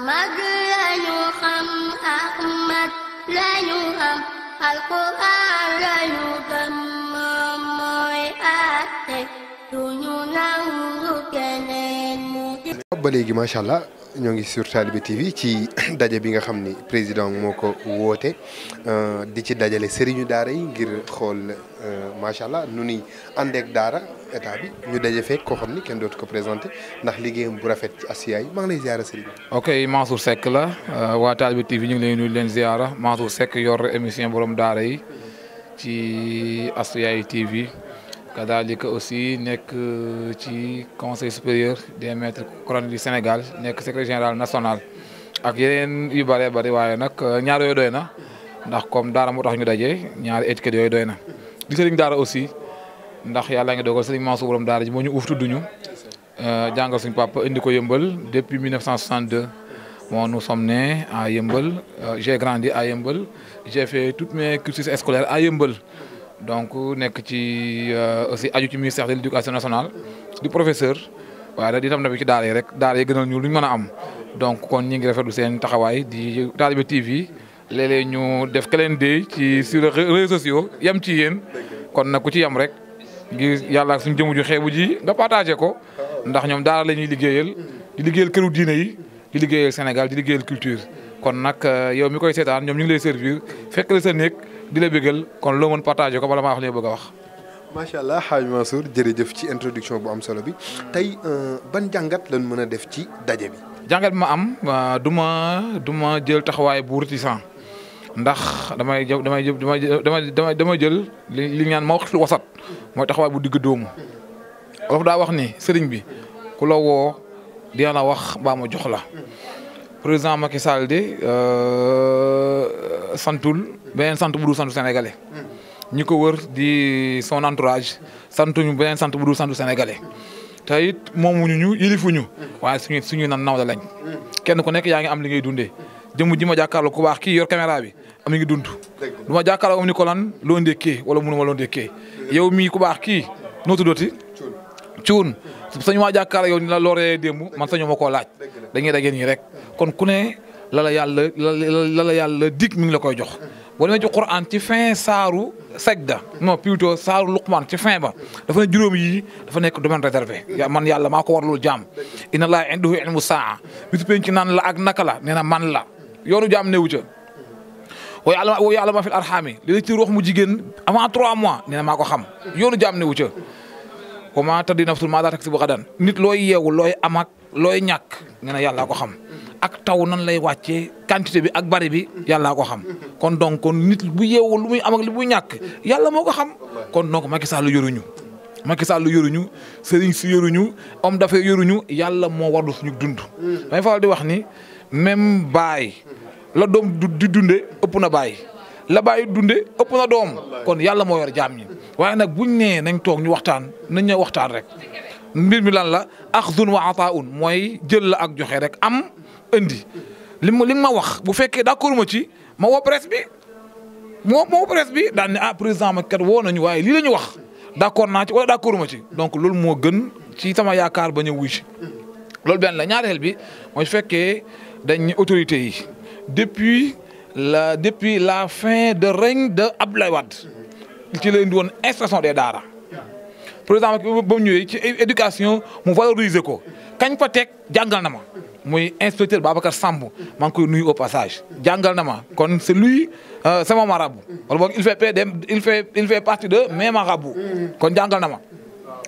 mag lañu xam Ahmad lañu xam Alquran lañu gëm moom mooy àtte duñu nangu keneen mu ba léegi macha allah ñoo ngi sur Talibé TV ci daje bi nga xam ni président moo ko woote di ci dajale sëriñu daara yi ngir xool macha allah nu ni àndeek daara état bi ñu daje fekk koo xam ni kenn dootu ko présenté ndax liggéeyam bu rafet ci Asfiya yi maa ngi lay ziara sëriñ. ok Mansour Seck la waa Talibé TV ñu ngi leen nuyu leen ziara Mansour Seck yor émission borom daara yi ci Asfiya TV. kadaalika aussi nekk ci conseil supérieur des maîtres coraniques du Sénégal nekk secrétaire général national ak yeneen yu bëree bëri waaye nag ñaar yooyu doy na ndax comme daara moo tax ñu daje ñaari étiquette yooyu doy na. di sëriñ daara aussi ndax yàlla ngi dogal sëriñ Mansour borom daara ji moo ñu uuf tudduñu jàngal suñu papa indi ko Yëmbal depuis 1962 bon nous sommes nés à Yëmbal j'ai grandi à Yëmbal j'ai fait toutes mes cursus scolaires à Yëmbal. donc nekk ci aussi aju ci ministère de l'éducation nationale di professeur waaye di tam tamit ci daara yi rek daara yi gënal ñu lu ñu mën a am donc kon ñi ngi rafetlu seen taxawaay di Talibé TV léeg-léeg ñu def calendrier ci sur les réseaux sociaux yam ci yéen kon nag ku ci yam rek ngir yàlla suñu jëmu ju xeebu ji nga partagé ko ndax ñoom daara la ñuy liggéeyal di liggéeyal këru diine yi di liggéeyal Sénégal di liggéeyal culture kon nag yow mi koy seetaan ñoom ñu ngi lay servir fekk la sa néeg di la bëggal kon loo mën partagé ko bala maa wax li bëgg a wax. macha allah Hadj Mansour jërëjëf ci introduction bu am solo bi tey ban jàngat lañ mën a def ci daje bi. jàngat bi ma am du ma jël taxawaay bu réticent ndax damay jël li ñaan ma wax lu wasat mooy taxawaay bu digg dóomu wolof daa wax ni sëriñ bi ku la woo dina la wax baa ma jox la. président Macky Sall de santul beneen sant bu dul santu sénégalais ñi ko wër di son entourage santuñu beneen sant bu dul santu sénégalais te it moomuñu ñu yilifuñu waaye suñu nan nawle lañ kenn ku nekk yaa ngi am li ngay dundee jëmm ji ma jàkkaarloo ku baax kii yor caméra bi am ngi dund du ma jàkkaarloo am ni ko lan loo ndékkee wala mënuma loo ndékkee yow mii ku baax kii noo tuddati cuun sañu maa jàkkaarloo yow ni la looree démb man sañu ma koo laaj dañuy dageen ñi rek kon ku ne la yàlla dig mi ngi la koy jox boo demee ci Quran ci fin saaru sajda non plutôt saaru Luqman ci fin ba dafa ne juróom yi dafa nekk domaine réservé man yàlla maa ko war loolu jaam inna laaha indahu ilmu saa bisu penc naan la ak naka la nee na man la yoonu jaam newu ca wa ya'lamu ma fil arhami li ci ruux mu jigéen avant 3 mois nee na maa ko xam yoonu jaam newu ca wa maa tadri nafsun maadaa taksibu gadan nit looy yeewu looy am ak looy ñàkk nee na yàllaa ko xam ak taw nan lay wàccee quantité bi ak bari bi yàllaa ko xam kon donc kon nit bu yeewul lu muy am ak lu muy ñàkk yàlla moo ko xam kon donc Macky Sall yoruñu sëriñ si yoruñu homme d'affaires yoruñu yàlla moo warlu suñu dund. damay faral di wax ni même baay la doom di dunde ëpp na baay la baay dunde ëpp na doom kon yàlla moo yor jaam ñi waaye nag buñ nee nañ toog ñu waxtaan nañ ñëw waxtaan rek mbir mi lan la axzun wa ataun mooy jël la ak joxe rek am. indi li ma wax bu fekkee d'accord ma ci ma woo presse bi daan ne président ma kat woo nañu waaye lii la ñu wax d'accord naa ci wala d'accord ma ci donc loolu moo gën ci sama yaakaar ba ñëw wuy ci loolu benn la ñaareel bi mooy fekkee dañ autorité yi depuis la fin de règne de Abdoulaye Wade ci la indi woon inspection des daara président ba mu ñëwee ci éducation mu valoriser ko kañ fa teg jàngal na ma muy inspecteur Babacar Samb maa ngi koy nuyu au passage jàngal na ma kon c'est lui c'est mon marabout wala boog il fait partie de mes marabouts kon jàngal na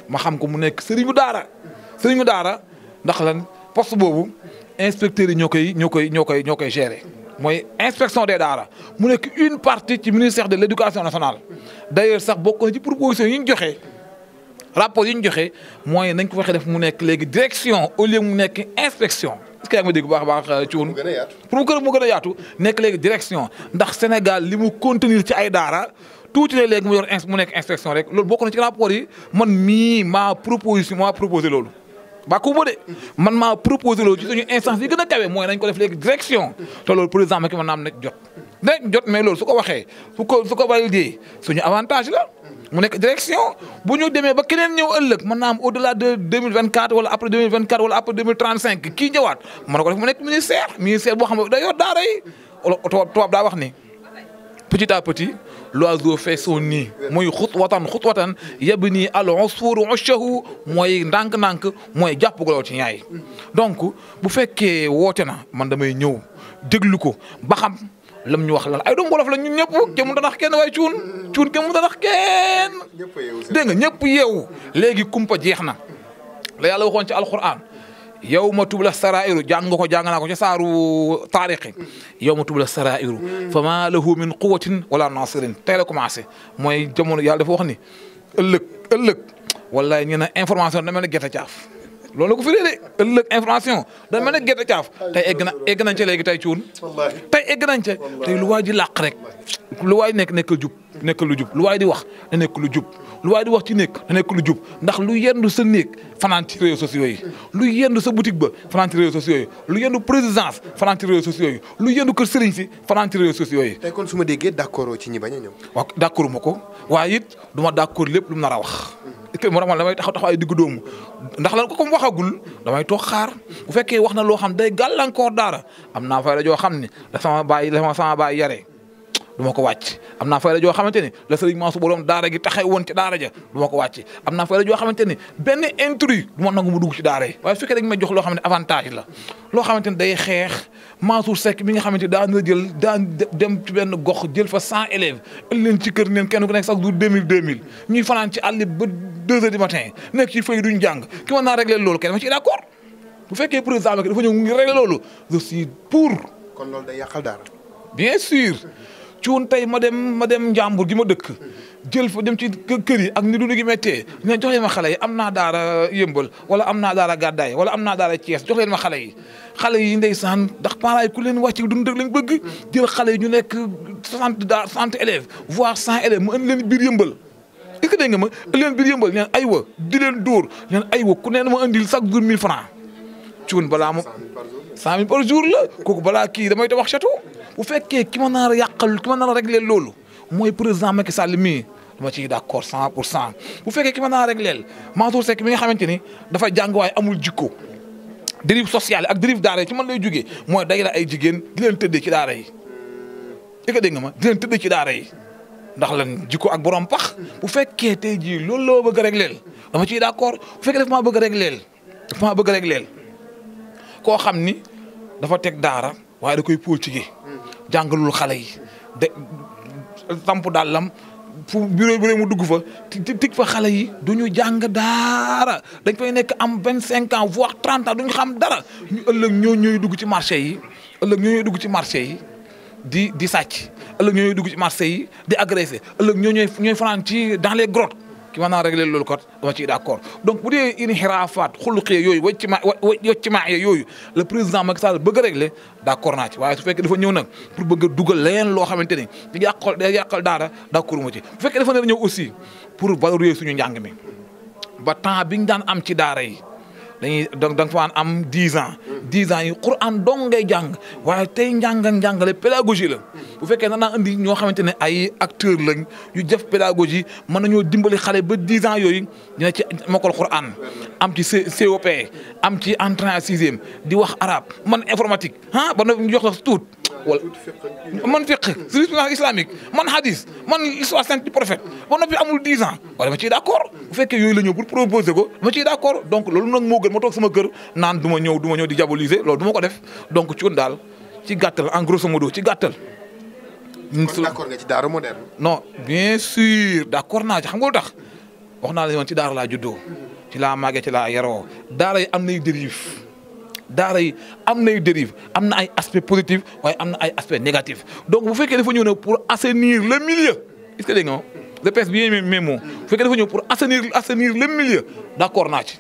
ma xam ko mu nekk sëriñu daara ndax lan poste boobu inspecteurs yi ñoo koy gérer mooy inspection des daara mu nekk une partie ci ministère de l'éducation nationale d'ailleurs sax bokk na ci proposition yi ñu joxe. rapport yi ñu joxe mooy nañ ko fexe def mu nekk léegi direction au lieu mu nekk inspection est-ce que yaa ngi ma dégg bu baax a baax ci woon pour mu gën a yaatu nekk léegi direction ndax Sénégal li mu contenir ci ay daara tuuti ne léegi mu nekk inspection rek loolu bokk na ci rapport yi man mii maa proposé loolu ba ko de man maa proposé loolu ci suñu instance yi gën a kawe mooy nañ ko def léegi direction te loolu président Macky mën naa am nekk jot mais loolu su ko waxee su ko validé suñu avantage la mu nekk direction bu ñu demee ba keneen ñëw ëllëg mën naa am au delà de 2024 wala après 2024 wala après 2035 kii ñëwaat mën na ko def mu nekk ministère boo xam ne day yor daara yi tubaab daa wax ni petit à petit l'oiseau fait son nid mooy xutwatan yabni al usfuru ushahu mooy ndànk-ndànk mooy jàpp galoo ci ñaay donc bu fekkee woote na man damay ñëw déglu ko ba xam lam ñu wax lan ay doomu wolof la ñun ñëpp kenn mënut a nax kenn waaye cuun kenn mënut a nax kenn dégg nga ñëpp yeewu léegi kumpa jeex na la yàlla waxoon ci alquran yawma tubla sarairu jàng nga ko jàng naa ko ci saaru taariqi yawma tubla sarairu fa ma lahu min quwatin wala nasirin tey la commencé mooy jamono yàlla dafa wax ni ëllëg wallahi ñu ne information da mel ne gerte caaf loolu la ko firee de ëllëg information da mel ne gerte caaf tey egg nañ ca léegi tey cuun tey egg nañ ca tey lu waay di làq rek lu waay nekk lu jub lu waay di wax na nekk lu jub lu waay di wax ci nekk na nekk lu jub ndax lu yendu sa néeg fanaan ci réseaux sociaux yi lu yendu sa boutique ba fanaan ci réseaux sociaux yi lu yendu présidence fanaan ci réseaux sociaux yi lu yendu kër sëriñ si fanaan ci réseaux sociaux yi. tey kon su ma déggee d'accord ci ñi bañ a ñëw. waaw d'accord ma ko waaye it du ma d'accord lépp lu mu nar a wax. te moo tax man damay taxaw ay diggu doomu ndax lan ko comme waxagul damay toog xaar bu fekkee wax na loo xam day gàllankoor daara am naa fay la joo xam ne la sama baay yaree du ma ko wàcc am naa fay la joo xamante ni la sëriñ Mansour borom daara gi taxaw woon ci daara ja du ma ko wàcc am naa fay la joo xamante ni benn intrus du ma nangu mu dugg ci daara yi waaye su fekkee dañ may jox loo xam ne avantage la loo xamante ni day xeex Mansour Seck mi nga xamante ni daan dem ci benn gox jël fa 100 élèves ël leen ci kër neen kenn ku nekk sax du 2000 ñuy fanaan ci àll ba 2 heures du matin nekk ci fay duñ jàng ki mën naa régler loolu kenn ma ci d'accord bu fekkee président bi dafa ñëw ngi régler loolu je suis pour. kon loolu day yàqal daara. bien sûr. cuun tey ma dem njàmbur gi ma dëkk jël fa dem ci kër yi ak ni dund gi méttee ne jox leen ma xale yi am naa daara yëmbal wala am naa daara gàddaay wala am naa daara Thiès jox leen ma xale yi ndeysaan ndax parents yi ku leen wàcc dund rek lañ bëgg jël xale yi ñu nekk 60 élèves voire 100 élèves mu indi leen biir yëmbal est-ce que dégg nga ma indi leen biir yëmbal leen aywa di leen dóor leen aywa ku neen ma indil chaque jour 1000 francs cuun balaa ma 100 000 par jour la kooku balaa kii damay tabax château bu fekkee ki ma nar a yàqal ki ma nar a régler loolu mooy président Macky Sall mii dama ciy d'accord 100% bu fekkee ki ma nar a régler Mansour Seck mi nga xamante ni dafa jàng waaye amul jikko dérive sociale ak dérive daara yi ci man lay jógee mooy day la ay jigéen di leen tëddee ci daara yi est-ce que dégg nga ma di leen tëddee ci daara yi ndax lan jikko ak borom pax bu fekkee tey jii loolu loo bëgg a régler dama ciy d'accord bu fekkee dafa maa bëgg a régler koo xam ni dafa teg daara waaye da koy politiquer jàngalul xale yi de samp dàllam fu bureau mu dugg fa tig fa xale yi du ñu jàng daara dañ fay nekk am 25 ans voire 30 ans du ñu xam dara ñu ëllëg ñooy dugg ci marché yi di sàcc ëllëg ñooy dugg ci marché yi di agressé ëllëg ñooy fanaan ci dans les grottes ki mën naa régler loolu kat dama ciy d'accord donc bu dee inxiraafaat xuluqee yooyu wacc maa yooyu le président Macky Sall bëgg a régler d'accord naa ci waaye su fekkee dafa ñëw nag pour bëgg a dugal leneen loo xamante ni day yàqal daara d'accord ma ci bu fekkee dafa nar a ñëw aussi pour valoriser suñu njàng mi ba temps bi ñu daan am ci daara yi dañuy da nga fa am 10 ans yi Quran dong ngay jàng waaye tey njàngale pédagogie la bu fekkee na naa indi ñoo xamante ne ay acteurs lañ yu def pédagogie mën nañoo dimbali xale ba 10 ans yooyu dina ci mokkal Quran am ci COP am ci entrée en sixième di wax arabe man informatique ba ñu jox la tuut wala man fiqh jurisprudence islamique man hadith man histoire sainte du prophète ba noppi amul 10 ans waaye dama ciy d'accord bu fekkee yooyu la ñëw pour proposer ko dama ciy d'accord donc loolu nag moo gën ma toog sama kër naan du ma ñëw di diaboliser loolu du ma ko def donc ci woon daal ci gàttal en grosso modo ci gàttal. kon d'accord nga ci daara moderne. non bien sûr d'accord naa ci xam nga lu tax wax naa la man ci daara laa juddoo ci laa màggee ci laa yaroo daara yi am nay dérive am na ay aspect positif waaye am na ay aspect négatif donc bu fekkee dafa ñëw nag pour assainir le milieu est-ce que dégg nga je pèse bien mes mots bu fekkee dafa ñëw pour assainir le milieu d'accord naa ci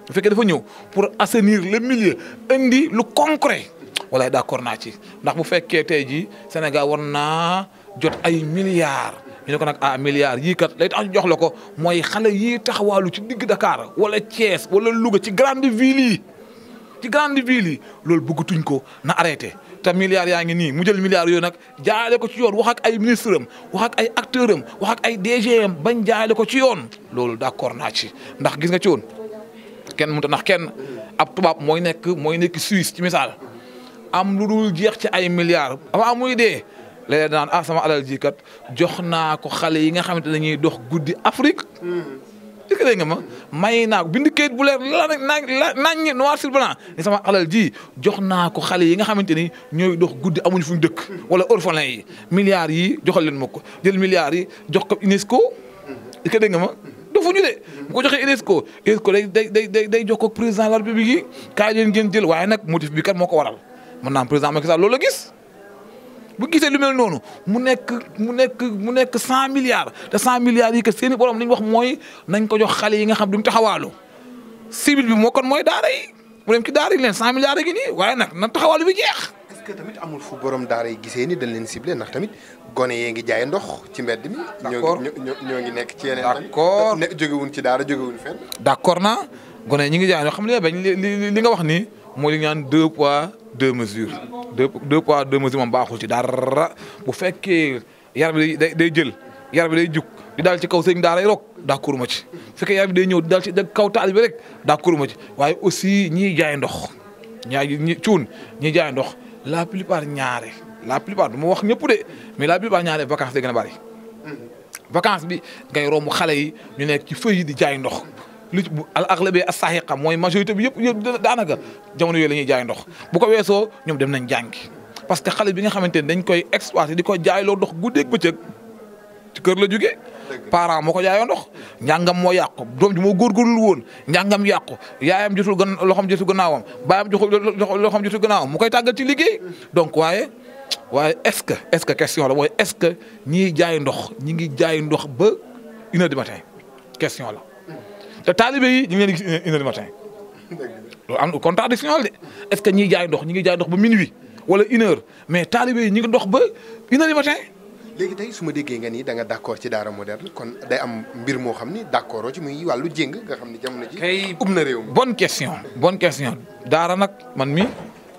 bu fekkee dafa ñëw pour assainir le milieu indi lu concret wala d'accord naa ci ndax bu fekkee tey jii Sénégal war naa jot ay milliards ñu ne ko nag milliards yii kat lay tax ñu jox la ko mooy xale yii taxawaalu ci digg Dakar wala Thiès wala Louga ci grande ville yi ci grande ville yi loolu bëggatuñ ko na arrêté te milliards yaa ngi nii mu jël milliards yooyu nag jaayale ko ci yoon wax ak ay ministre am wax ak ay acteur am wax ak ay DG am bañ jaayale ko ci yoon loolu d'accord naa ci ndax gis nga ci woon kenn mënut a nax kenn ab tubaab mooy nekk Suisse ci misaal am lu dul jeex ci ay milliards avant muy dee léeg-léeg daan sama alal ji kat jox naa ko xale yi nga xamante ne dañuy dox guddi Afrique. est-ce que dégg nga ma may naa ko bind kayit bu leer nañ noir sur blanc ni sama alal ji jox naa ko xale yi nga xamante ni ñooy dox guddi amuñu fu ñu dëkk wala orphelin yi milliards yi joxal leen ma ko jël milliards yi jox ko UNESCO. est-ce que dégg nga ma defuñu de bu ko joxee UNESCO day jox ko président de la République yi kaay leen ngeen jël waaye nag motif bi kat moo ko waral mën naa président Macky Sall loolu la gis. bu gisee lu mel noonu mu nekk 100 milliards te 100 milliards yi que seen i borom li ñu wax mooy nañ ko jox xale yi nga xam duñ taxawaalu cible bi moo kon mooy daara yi mu dem ci daara yi leen 100 milliards yi nii waaye nag na taxawaalu bi jeex. est-ce que tamit amul fu borom daara yi gisee ni dañ leen ciblé ndax tamit gone yee ngi jaay ndox ci mbedd mi. d'accord ñoo ngi nekk ci yeneen. d'accord jógewuñ ci daara jógewuñ fenn. d'accord naa gone ñi ngi jaay ndox xam nga li nga wax nii mooy li ñu naan 2 poids 2 mesures. 2 poids 2 mesures moom baaxul ci dara bu fekkee yar bi day jël yar bi day jug di daal ci kaw sëñ daara yi rek d'accord ma ci bu fekkee yar bi day ñëw di daal ci kaw taal bi rek d'accord ma ci waaye aussi ñiy jaay ndox ñi jaay ndox la plupart du ma wax ñëpp de mais la plupart ñaare vacances day gën a bari. vacances bi ngay romb xale yi ñu nekk ci feuille yi di jaay ndox. li al aglabi as-sahiqa mooy majorité bi yëpp daanaka jamono yooyu la ñuy jaay ndox bu ko weesoo ñoom dem nañ jàngi parce que xale bi nga xamante ne dañ koy exploité di ko jaayloo ndox guddeeg bëccëg ci kër la jógee parent moo ko jaayoo ndox njàngam moo yàqu doom ji moo góorgóorlu woon njàngam yàqu yaayam jotul loxoom jotul gannaawam baayam loxoom jotul gannaawam mu koy tàggal ci liggéey donc waaye est-ce que question la mooy est-ce que ñiy jaay ndox ñi ngi jaay ndox ba 1h du matin question la. te taalibe yi ñu ngi leen di gis 1h du matin loolu am contradiction de est-ce que ñiy jaay ndox ñi ngi jaay ndox ba minuit wala 1h mais taalibe yi ñu ngi ndox ba 1h du matin. léegi tey su ma déggee nga ni da nga d'accord ci daara moderne kon day am mbir moo xam ni d'accord ci muy wàllu jéng nga xam ni jamono ji. kay na réew mi. bonne question daara nag man mi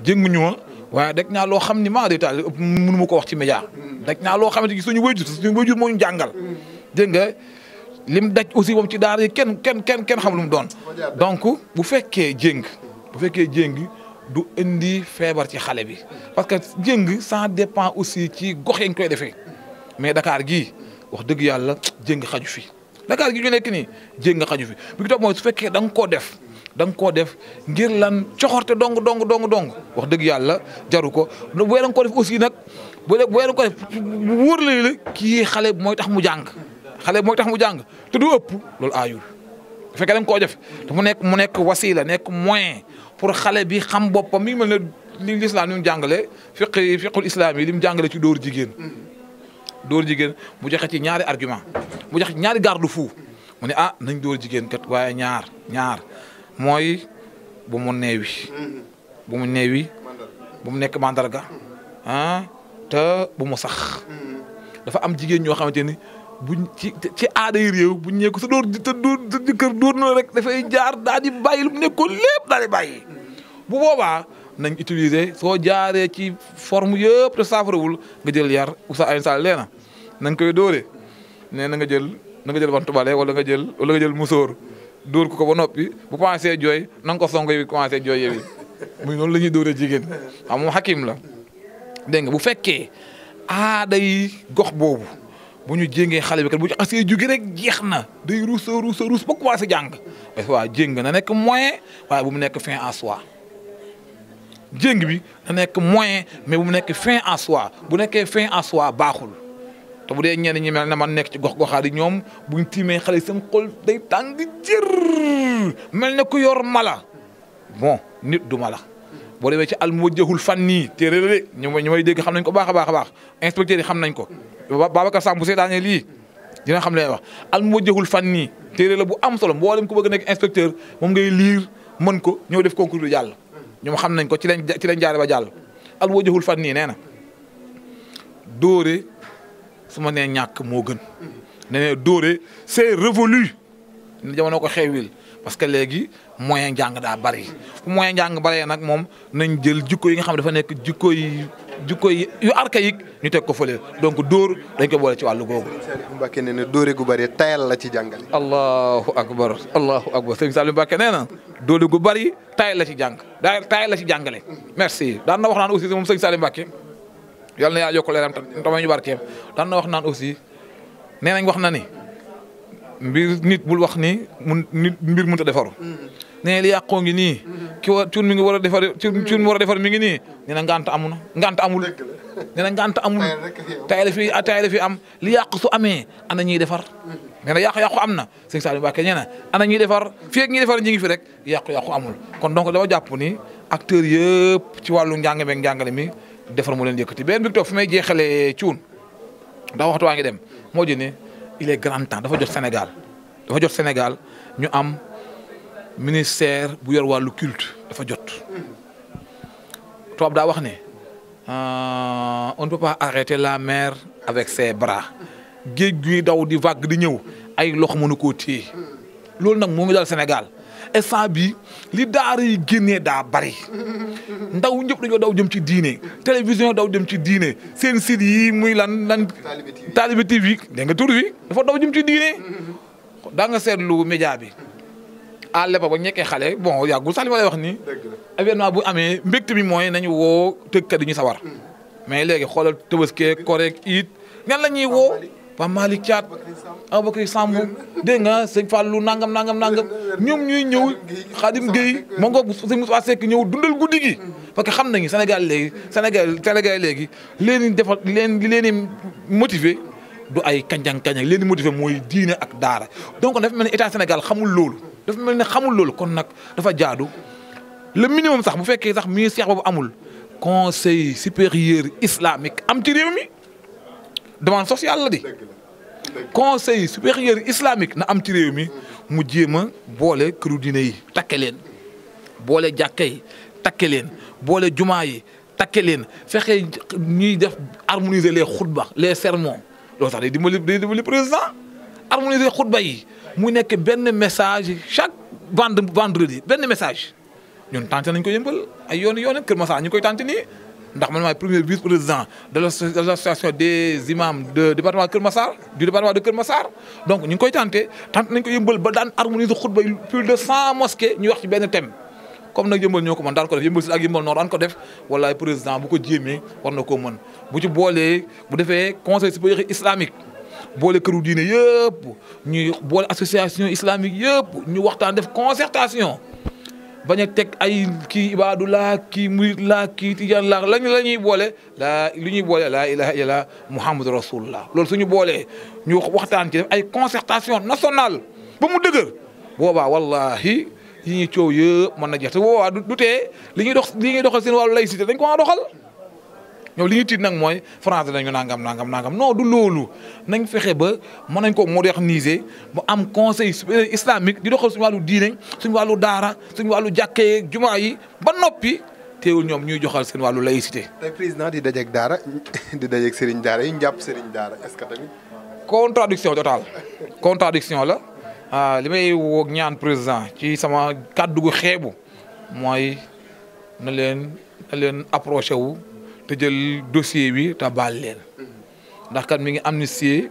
jénguñu ma waaye daj naa loo xam ni maa day taal mënu ma ko wax ci média daj naa loo xamante ni suñu wayjur moo ñu jàngal dégg nga. lim daj aussi moom ci daara yi kenn xam lu mu doon donc bu fekkee jéng du indi feebar ci xale bi parce que jéng ça dépend aussi ci gox yi ñu koy defee mais Dakar gii wax dëgg yàlla jéng xaju fi Dakar gi ñu nekk nii jéng xaju fi bi ki topp mooy su fekkee da nga koo def ngir lan coxorte dong wax dëgg yàlla jaru ko bu da nga ko def aussi nag bu da nga ko def wóor la kii xale mooy tax mu jàng te du ëpp loolu aayul bu fekkee da nga koo def te mu nekk wasila nekk moyen pour xale bi xam boppam mi ngi mel ne li l'islam ni mu jàngale fiqul islam yi li mu jàngale ci dóor jigéen mu joxe ci ñaari argument mu joxe ci ñaari garde-fou mu ne nañ dóor jigéen kat waaye ñaar mooy bu mu neewi bu mu nekk mandarga te bu mu sax dafa am jigéen ñoo xamante ni buñ ci aaday réew buñ ñeeku sa dóor kër dóor na rek dafay jaar daal di bàyyi lu mu nekkoon lépp daal di bàyyi bu boobaa nañ utiliser soo jaaree ci forme yëpp te saafarawul nga jël yar Oustaz Alioune Sall leena na nga koy dóore nee na nga jël wantu bale wala nga jël musóor dóor ko ba noppi bu commencé jooy na nga ko songo yi commencé jooy yow muy noonu la ñuy dóoree jigéen moom hakim la dégg nga bu fekkee aaday gox boobu bu ñu jéngee xale bi kat bu ñu xasee jóge rek jeex na day ruus ba commencé jàng waaw jéng na nekk moyen waaye bu mu nekk fin en soi jéng bi na nekk moyen mais bu mu nekk fin en soi bu nekkee fin en soi baaxul te bu dee ñenn ñi mel na man nekk ci gox-goxaat yi ñoom buñ tiimee xale seen xol day tàng jër mel ne ku yor mala bon nit du mala boo demee ci al-muwajjahul fanni téere la de ñu may dégg xam nañ ko baax a baax inspecteurs yi xam nañ ko Babacar Samb bu seetaanee lii dina xam leen wax al-muwajjahul fanni téere la bu am solo mboolem ku bëgg nekk inspecteur moom ngay liir mën ko ñëw def concours bi jàll ñoom xam nañ ko ci lañ jaare ba jàll al-muwajjahul fanni nee na dóore su ma nee ñàkk moo gën nee na dóore c'est révolu ne jamono ko xewil parce que léegi moyen njàng daa bari fu moyen njàng baree nag moom nañ jël jikko yi nga xam ne dafa nekk jikko yi yu archaïque ñu teg ko fële donc dóor dañ ko boole ci wàllu googu. Saliou Mbacké nee na dóore gu bari tayal la ci jàngale. allahu akbar sëñ Saliou Mbacké nee na dóore gu bari tayal la ci jàng tayal la ci jàngale. merci daan na wax naan aussi moom sëñ Saliou Mbacké yal na yaa yokk leeram tamit ñu barkeem daan na wax naan aussi nee nañ wax na ni mbir nit bul wax ni mbir mënut a defaru. nee li yàqoo ngi nii ki wa cuun mi ngi war a defar cuun mi war a defar mi ngi nii nee na ngant amul nee na ngant amul tay la fi am li yàq su amee ana ñuy defar nee na yàqu am na sëñ Saliou Mbacké nee na ana ñuy defar fii ak ñuy defar ñi ngi fi rek yàqu amul kon donc dama jàpp ni acteurs yëpp ci wàllu njàng meeg njàngale mi defar mu leen yëkkati benn bi toog fi may jeexalee cuun ndax waxtu waa ngi dem moo di ne il est grand temps dafa jot Sénégal ñu am ministère bu yor wàllu culte dafa jot tubaab daa wax ne on ne peut pas arrêter la mer avec ses bras géej gi daw di vague di ñëw ay loxo mënu koo téye loolu nag moo ngi dal Sénégal instant bi li daara yi génnee daa bari ndaw ñëpp dañoo daw jëm ci diine télévision daw jëm ci diine seen site yi muy lan Talibé TV dégg nga tur bi dafa daw jëm ci diine daa nga seetlu média bi à l'époque ba ñekkee xale bon yàggul sax li ma lay wax nii événement bu amee mbégte bi mooy nañu woo tëggkat yi ñu sawar mais léegi xoolal Tabaski korek it ñan la ñuy woo Pape Malick Thiat Aboubacry Samb dégg nga sëñ Fallou nangam ñoom ñuy ñëw Khadim Gueye moo ngoog sëñ Moussa Seck ñëw dundal guddi gi parce que xam nañu Sénégal léegi leen defal leen motiver du ay kanjang leen di motiver mooy diine ak daara donc dafa mel ni état Sénégal xamul loolu kon nag dafa jaadu le minimum sax bu fekkee sax ministère boobu amul conseil supérieur islamique am ci réew mi demande sociale la di conseil supérieur islamique na am ci réew mi mu jéem a boole këru diine yi takke leen boole jàkka yi takke leen boole jumaa yi takke leen fexe ñuy def harmoniser les xutba les sermons loolu sax day dimbali président harmoniser xutba yi mu nekk benn message chaque vendredi benn message ñun tenté nañ ko yëmbal ay yoon Kër Massar ñu koy tenté nii ndax man maay premier vice-président de l'association des imams du département de Kër Massar donc ñu ngi koy tenté nañ ko yëmbal ba daan harmoniser xutba yi plus de 100 mosquées ñu wax ci benn thème comme nag yëmbal ñoo ko mën daan ko def yëmbal si ak yëmbal noor daan ko def wallaay président bu ko jéemee war na koo mën bu ci boolee bu defee conseil supérieur islamique boole këru diine yëpp ñuy boole association islamique yëpp ñu waxtaan def concertation bañ a teg ay kii ibaadu laa kii murit laa kii tijaan laa la ñuy boole laa ilaha illallah muhammadu rasulullah loolu suñu boolee ñu waxtaan ci def ay concertation nationale ba mu dëgër boobaa wallahi yi ñuy coow yëpp mën na jeex te boobaa du tee li ñuy doxal seen wàllu laïcité dañ ko mën a doxal ñoom li ñuy tiit nag mooy France nañu nangam non du loolu nañ fexe ba mën nañ ko moderniser ba am conseil supérieur islamique di doxal suñu wàllu diine suñu wàllu daara suñu wàllu jàkkee jumaa yi ba noppi teewul ñoom ñuy joxal seen wàllu laïcité. tey président di dajeeg daara di dajeeg sëriñ daara yi njàpp sëriñ daara est-ce que tamit. contradiction la li may woo ñaan président ci sama kàddu gu xeebu mooy na leen approché wu. te jël dossier bi te baal leen ndax kat mi ngi amnistie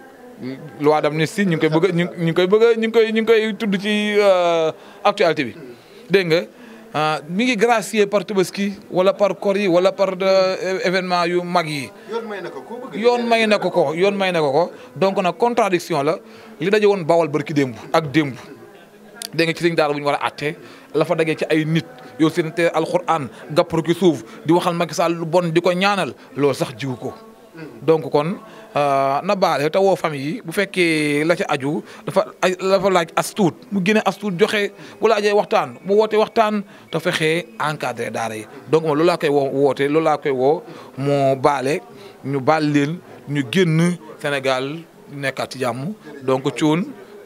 loi d'amnistie ñu ngi koy tudd ci actualité bi dégg nga mi ngi gracier par Tabaski wala par kor yi wala par événement yu mag yi. yoon may na ko donc nag contradiction la li daje woon Bawol barki démb ak démb dégg nga ci sëñ daara bu ñu war a àtte la fa dagee ci ay nit yow seen te alxuraan gàppar ki suuf di waxal Macky Sall lu bon di ko ñaanal loolu sax jiw ko donc kon na baale te woo famille yi bu fekkee la ca aju dafa laaj as tuut mu génne as tuut joxe bu laajee waxtaan mu woote waxtaan te fexee encadré daara yi donc moom loolu laa koy loolu laa koy woo mu baale ñu baal leen ñu génn Sénégal nekkaat ci jàmm donc Thioune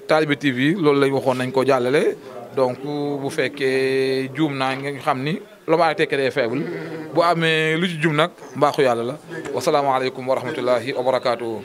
Talibé TV loolu lañ waxoon nañ ko jàllale donc bu fekkee juum naa nga xam ni la ma tekkee day faible bu amee lu ci juum nag mbaaxu yàlla la wasalaamaaleykum wa rahmatullahi wa barakaatuhu